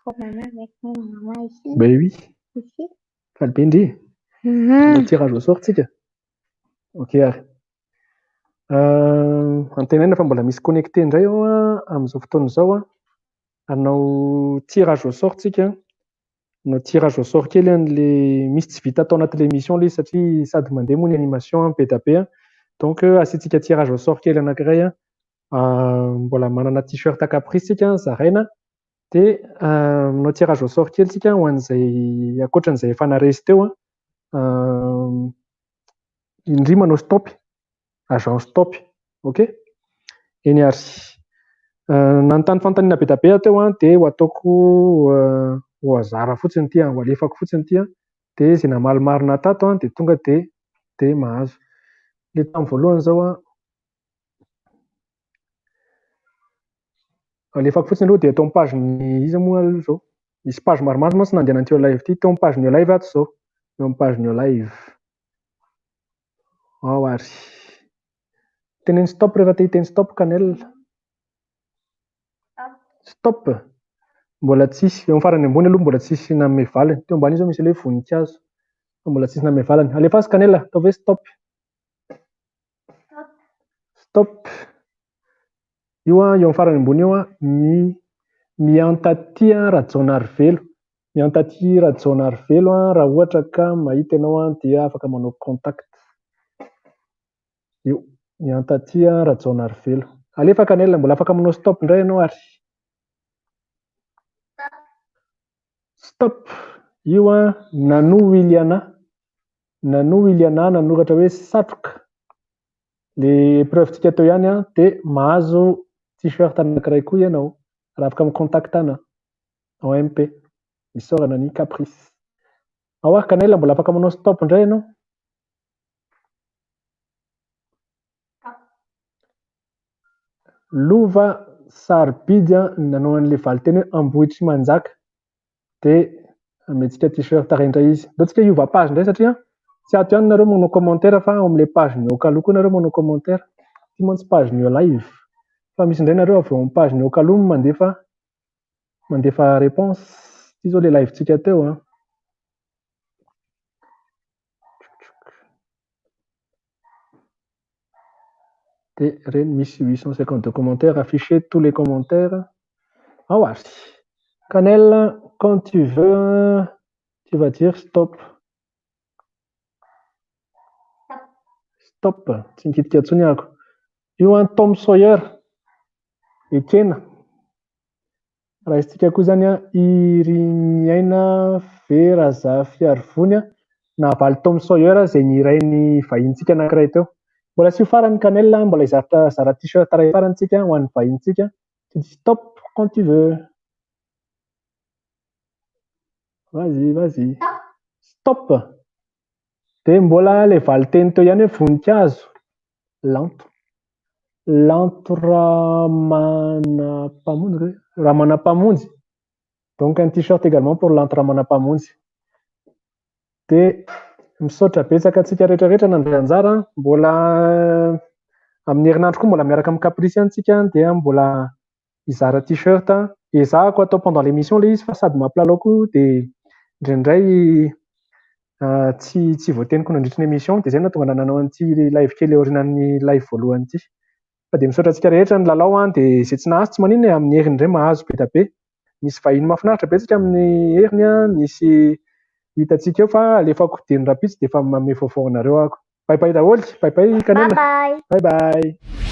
Trop maman avec moi, maman ici. Ben oui. Ici. Faly be ndry. Mhm. Tirage au sort tsika. Ok ary. Antenaina fa mbola misy connecté indray ao amin'izao fotoana izao. Hanao tirage au sort tsika. Hanao tirage au sort kely an'le misy tsy vita atao anatin'le émission ilay izy satria sady mandeha moa ny animation be dia be. Donc asiantsika tirage au sort kely anankiray. Mbola manana t-shirt caprice tsika zaraina. Dia manao tirage au sort kely tsika ho an'izay ankoatran'izay efa naresy teo. Indri manao stop. Agent stop. Ok? Eny ary. Nanontany fanontaniana be dia be aho teo dia ho ataoko ho hasard fotsiny ity, ho alefako fotsiny ity. Dia izay namaly marina tato dia tonga dia mahazo. Ilay tamin'ny voalohany izao alefako fotsiny aloha dia atao amin'ny page-ny iza moa aloha izao. Misy page maromaro mantsy nandehanan'ity live ity. Teo amin'ny page-ny live ato izao. Eo amin'ny page-ny live. Ao ary. Teneno stop rehefa te hiteny stop Canel. Stop. Mbola tsisy. Eo amin'ny farany ambony aloha mbola tsisy nanome valiny. Teo ambany izao misy ilay voninkazo. Fa mbola tsisy nanome valiny. Alefaso Canel, ataovy hoe stop. Stop. Io eo amin'ny farany ambony io miantatia Rajaonarivelo. Miantatia Rajaonarivelo raha ohatra ka mahita ianao dia afaka manao contact. Io miantatia Rajaonarivelo. Alefa Canel, mbola afaka manao stop indray ianao ary. Stop. Io Nano Williana. Nano Williana nanoratra hoe satroka. Le épreuve tsika teo ihany dia mahazo t-shirt anankiray koa ianao raha afaka mi-contact ana ao MP. Isaorana ny Caprice. Ao ary Canel, mbola afaka manao stop indray ianao. Lova sarobidy nanao an'ilay valinteny hoe Ambohitrimanjaka. Dia amentsika t-shirt iray indray izy. Ndao tsika hiova page indray satria tsy ato ihany nareo manao commentaire fa ao amin'ilay page ny Okalo koa nareo manao commentaire. Ity mantsy page ny live. Fa misy indray nareo avy eo amin'ny page ny Okalo mandefa réponse. Ity izao ilay live tsika teo. Dia ireny misy 852 commentaires, afficher tous les commentaires. Ao ary. Canel, quand tu veux, tu vas dire stop. Stop. Tsy nikitika intsony ako. Io Tom Sawyer. Ekena. Raisitsika koa izany Iriniaina Verazafiarivony nahavaly Tom Sawyer izay nirain'ny vahintsika anankiray teo. Mbola tsy ho farany Canel, mbola hizara zara t-shirt iray farany tsika ho an'ny vahintsika. Tu dis stop quand tu veux. Vas-y, vas-y. Stop. Dia mbola ilay valinteny teo ihany hoe voninkazo. Lanto. Lanto Ramanampamonjy ve? Ramanampamonjy. Donc un t-shirt également pour Lanto Ramanampamonjy. Dia misaotra betsaka antsika rehetrarehetra nandray anjara. Mbola amin'ny herinandro koa mbola miaraka amin'ny Caprice ihany tsika dia mbola hizara t-shirt. Ezahako atao pendant l'émission ilay izy fa sady mampilalao koa dia indraindray tsy voateniko nandritra ny émission dia izay no nahatonga nanao an'ity live kely aorianan'ny live voalohany ity. Fa dia misaotra antsika rehetra ny lalao dia izay tsy nahazo tsy maninona e, amin'ny heriny indray mahazo be dia be. Nisy vahiny mahafinaritra betsaka amin'ny heriny, nisy hitantsika eo fa alefako dieny rahampitso dia efa manome vaovao anareo aho. Bye bye daholo, bye bye Canel. Bye bye. Bye bye.